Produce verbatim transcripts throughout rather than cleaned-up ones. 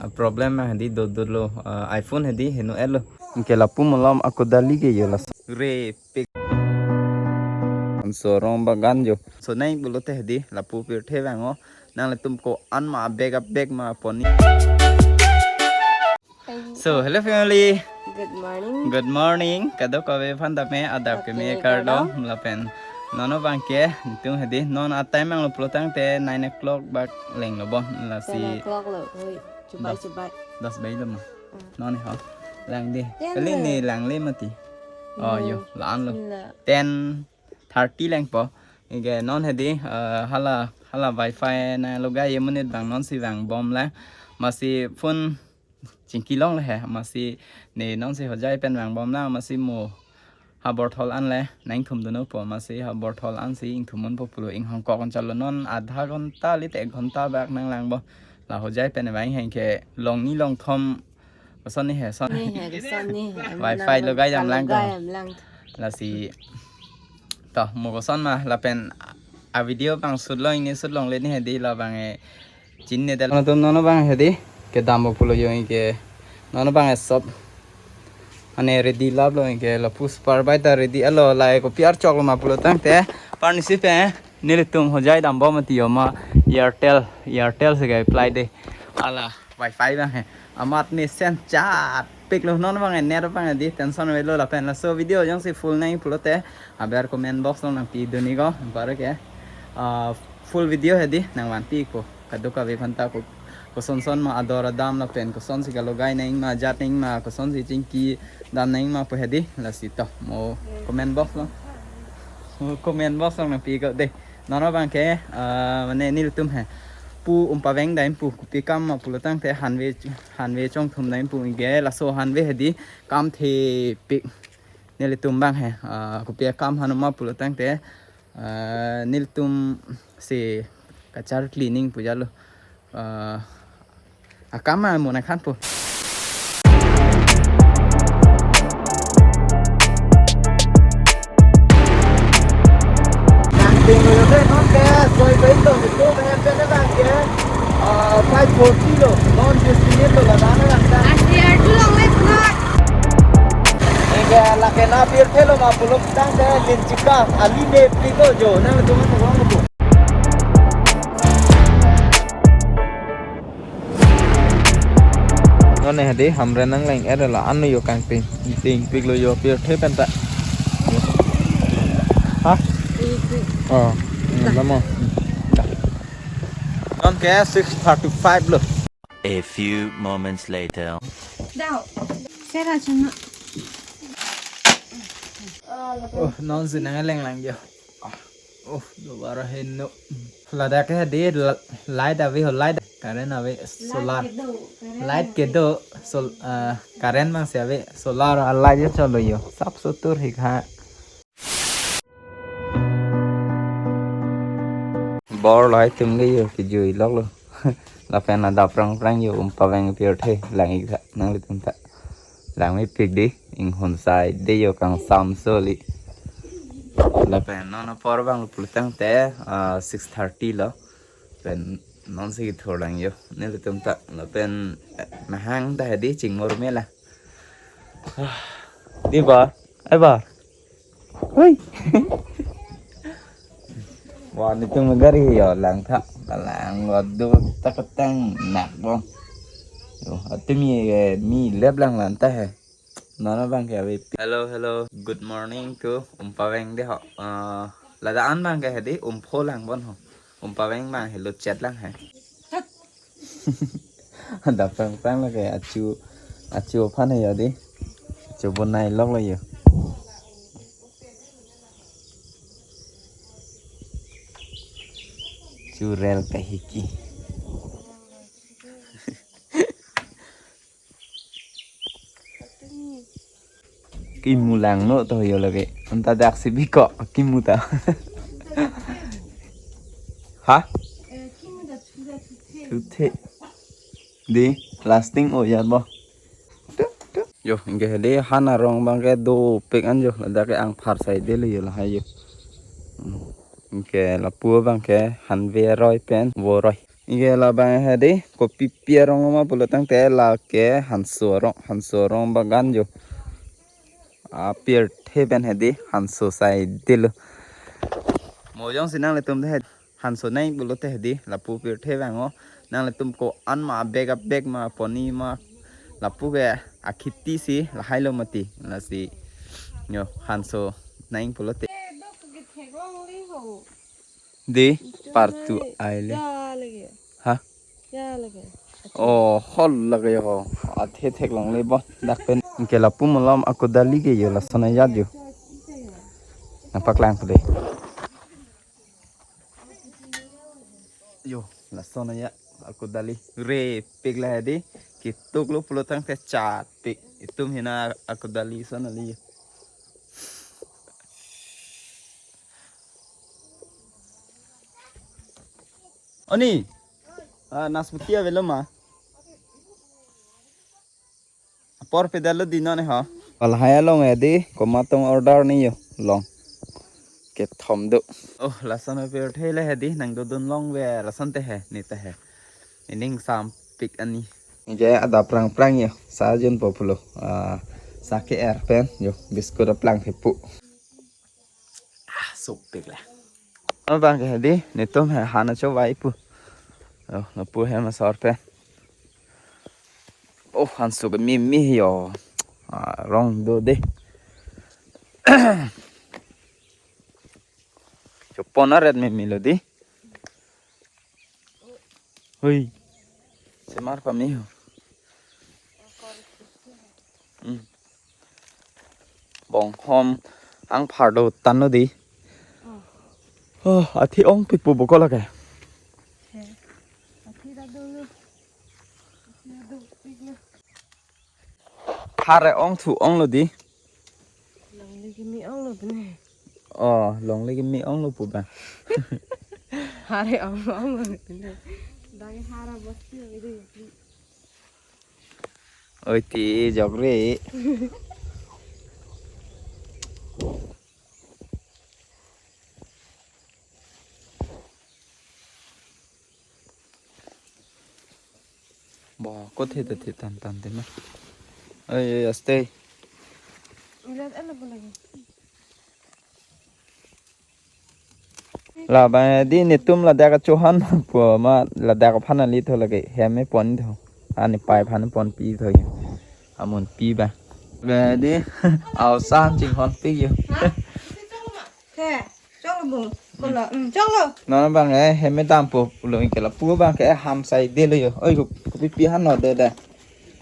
A problem ma hedi dodolo, ah, iPhone hedi heno elo. Ke lapu malom ako dali ke yo las. Re pik. Anso rong bagan jo. So nang pulote hedi lapu pirthe vango. Nanglitum ko-an ma bag up bag ma poni. So, hello family. Good morning. Good morning. Kadokave aphan tame adap keme kardom lapen non abangke tung hedi non a time anglo pulotangte nine o'clock bak lenglo bon lasi. Ten o'clock lo. Oi, chubai chubai. Das bailo ma. Non ho. Lang di. Ten kali lo. Ni lang le mati. Oh, yo, la-an lo. La. Ten thirty lengpo. Ike non hedi, eh, hala, hala wifi na logai ye monit bang nonsi vangbom lang. Masi phone chingki longle he. Masi ne nonsi hojai pen vangbom lang. Masi mo ha borthol an le nang thum duno po. Masi ha borthol ansi ingthum unpo pulo inghong kok chalo non adha ghonta lite ek ghonta bak nang langbo. La hojai pen vang heng ke long ni long thom. Koson ni he, son. Ni he, koson ni he. Wifi lo gai jam lang to. Gai jam lang. Lasi to mo koson ma lapen a video bang shoot long ni shoot longle ni hedi labang e chin ne dal. Nono tum nono bang hedi ke dam bo pulo yo ke nono bang e sop. Ane ready lap lo ke lapu super bai ta ready alo lai ko piar chok lo ma pulotangte. Par ni si pe nelitum hojai dam bo mati yo ma Airtel, Airtel si ke apply de. Ala. Wifi bang he. Amat ni sen chat pik lo non bang net bang di tension avelo lapen laso video jongsi full nang pulote aber comment box along nangpi dun ikpo bare ke. Ah, full video hedi nangvanpi ikpo. Kadokave aphanta ko koson son ma ador adam lapen kosonsi kalogai nang ma jat nang ma kosonsi chingki dam nang ma pu hedi lasi to mo comment box along. Mo comment box along nangpi ikpo de. Non abangke, ah, mane nelitum he. Pu umpaveng dam pu kopi akam ma pulotangte hanve hanve chongthum dam pu ike laso hanve hedi kam thepik. Nelitum bang he, ah, kopi akam hanu ma pulotangte, ah, nelitum si kachar cleaning pu jalo. Ah, akam ma mo nangkhan po. Nang ting lo te non ke soi bai to to me pe na bang ke, ah, five forty lo non just ni to la na na ta. Asli arju long le not. Ike lake na pirthe lo ma pulotangte lin chika ali me pli to jo nang tu ma to ko. Non ne hedi Hamren nang leng er la anu yo kangping. Ting pik lo yo pirthe penta. Ha? Ipik. Oh, hmm, lama. Hmm. Non ke six thirty-five lo. A few moments later. Dao. Sera chama. Oh, non si nang leng lang yo. Oh, dobara heno. Ladak ke di la-, light ave ho, light. Current ave, solar. Light kedo, current ave. Light kedo, sol-, ah, current bang si ave, solar a light yo cholo yo. Sap sotur hik ha. Bor light tum ke yo kejui lok lo. Lapen adap prang prang yo umpaveng pirthe lang ik tha nanglitum ta. Lang mepik di inghon sai de yo kangsam soli. Lapen non apor bang pulotangte, ah, six thirty lo. Pen non si kithur lang yo nelitum ta. Lapen, eh, mahang ta hedi chingmur me la. Ah, di ba? Ai ba? Hui. Wah, nelitum gari yo lang tha. Kalang waduh takatang nak bong. Yo, atu mi, eh, mi lep lang lan ta he. Non abangke ave. Hello, hello. Good morning to umpaveng de ho. Eh, ladak an bangke hedi umpho lang bon ho. Umpaveng bang helo chat lang he. Adap prang prang lake achu, achu aphan he yo di. Achu bonai lok lo yo. Chu rel kahiki. Kimu lang no to yo lake. Anta dak si biko kimu ta. Ha? Tuthe. Di lasting o ya bo. Yo, inke hedi han arong bangke dopik an yo. Ladak ke angphar sai de lo yo lahai yo. Hmm. Inke lapu bangke hanve aroi pen vo roi. Anke labang hedi, kopipi arong ma pulo tangte lake hanso arong, hanso arong bagan jo. Apirthe pen hedi, hanso saidelo. Mo jongsi nanglitum te hedi, hanso nang pulote hedi, lapu pirthe vanglo. Nanglitum ko-an ma, abag abag ma, poni ma, lapu ke akheti si lahai lo mati, lasi. Yo, hanso nang pulote. Di, partu aile. Ha? Oh, hol lage ho. Athe theklongle bo. Dak pen. Anke lapu malom akodali ke yo, lason ajat yo. Nangpaklang pade. Yo, lason ajat akodali. Repik la hedi. Ketuklo pulo tangte chatpik. Itum hena akodali son ali yo. Oni. Ah, nasputi avelo ma? Apor pedalo dino ne ho. Wal haya long hedi, komat tong order ne yo, long. Kethom do. Oh, lason apirthe le hedi, nangdodun longve, lason te he, ne te he. Ining sampik ani. Anke adap prang prang yo, sa junpo pulo. Ah, sa ke-er pen, yo, biscuit aplang thepu. Ah, sopik la. Abang ke hedi, netum he han chovai pu. Oh, lapu hem asor pen. Oh, hanso ke mimi yo. Ah, rong do de. Chopon aret mimi lo di. Hui. Semar pami ho. Hmm. Bonghom angphar do tan lo di. Oh. Oh, athi ongpik pu bokol ke. He. Athi ta dolo. Athi ta dopik lo. Hare ongthu onglo di. Longle kimi onglo bene. Oh, longle kimi onglo pu ba. Hare onglo onglo bene. Dagi hara bosti lo di. Oi ti jogre. Bo, kothe ta the tan tan te ma. Oi, oi, aste. Ilat ala bolagi. Labang di netum ladak achohan pu ma ladak aphan ali tho lagi. Hem me pon tho. Ani pai phan ponpi tho. Amun pi ba. Be di. Aosan chinghon pi yo. Ke, choklo bo. Kola, mm, choklo. Non abang eh, hem me dampo pulo anke lapu abang ke ham saidelo yo. Oi, ko, kopipi han lo de de.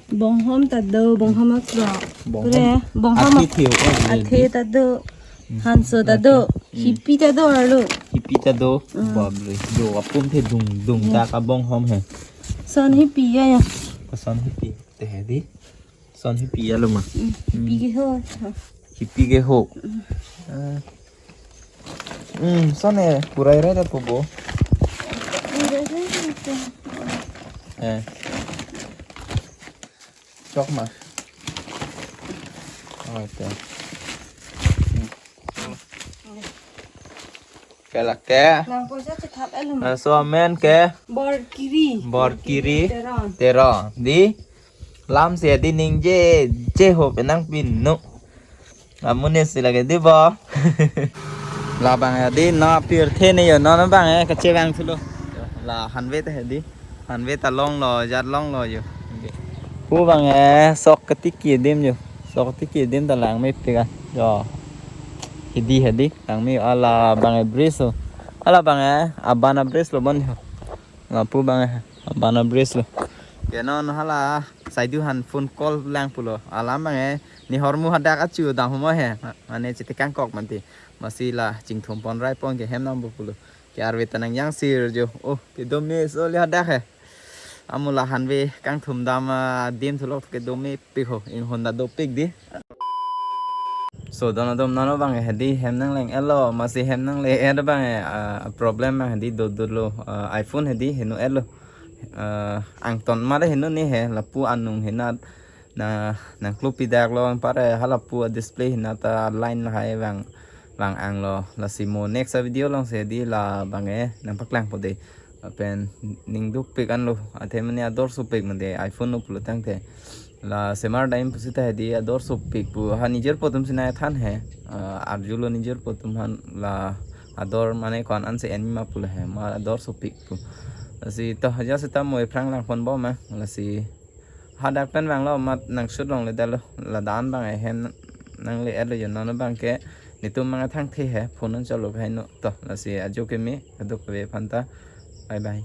Bonghom ta do, bonghom akro. Bonghom. Pure, bonghom athe ak-, theo, oh, athe ta do. Hmm. Hanso ta do. Hmm. Hipi ta do arlo. Hipi ta do. Hmm. Babre. Do apum the dung dung ta ka bonghom he. Son hipi ya ya. Ka son hipi te he di. Son hipi alo ma? Hmm, hipi ke ho. Hipi ke ho. Hmm. Ah. Hmm, son e purai rai da po bo. Eh. Chok ma. Oh, ito. Hmm. Ke lake. Nang poisa chethap elo ma. Laso amen ke. Borkiri. Borkiri. Teron. Teron. Di. Lam si di ningje je ho penang pinu. Amun ne si lake di bo. Labang ya di na pirthe ne yo na bang eh kachevang thulo. La hanve te di. Hanve ta longlo, jat longlo yo. Pu bang eh, sok katiki adim yo. Sok katiki adim ta langmepik a. Yo. Hidi hidi, langme ala bang eh bridge lo. Ala bang eh, abana bridge lo bon yo. Lapu bang eh, abana bridge lo. Ke non hala, saidu han phone call lang pulo. Alam bang eh, ne hormu hadak achu dam homo he. Mane chiti kangkok mati. Masi la chingthum pon rai pon ke hem nam bu pulo. Ke arve ta nang yang sir jo. Oh, kedo me so le hadak he. Amu la hanve kangthum dam, ah, adim thulok kedo mepik ho. Inghon ta dopik di. So, don adom nano bang hedi hem nang leng elo. Masi hem nang le er bang, ah, problem bang hedi do do lo. Ah, iPhone hedi heno elo. Ah, angton mare heno ne he. Lapu anung henat. Na, nangklupi dak lo, anpar eh, halapu a display hena ta line lahai vang, vang ang lo. Lasi mo next a video along si di la bang eh, nangpaklang po de. Lapen ning dukpik anlo, athe mane ador sopik mande iPhone no pulo tangte. La semar daim pusita hedi ador sopik pu ha nijor apo atum si nangthan he. Ah, arjulo nijor apo atum aphan la ador mane ko-an ansi enma pulo he, ma ador sopik pu. Lasi to haja seta mo ephrang langponbom ma. Lasi hadak pen vanglo amat nang shoot longledetlo. Ladak an abang ahem nangle-etlo jo, non abangke netum mang athang the he phone an cholo kaino to. Lasi ajo keme kadokave aphanta. Bye bye.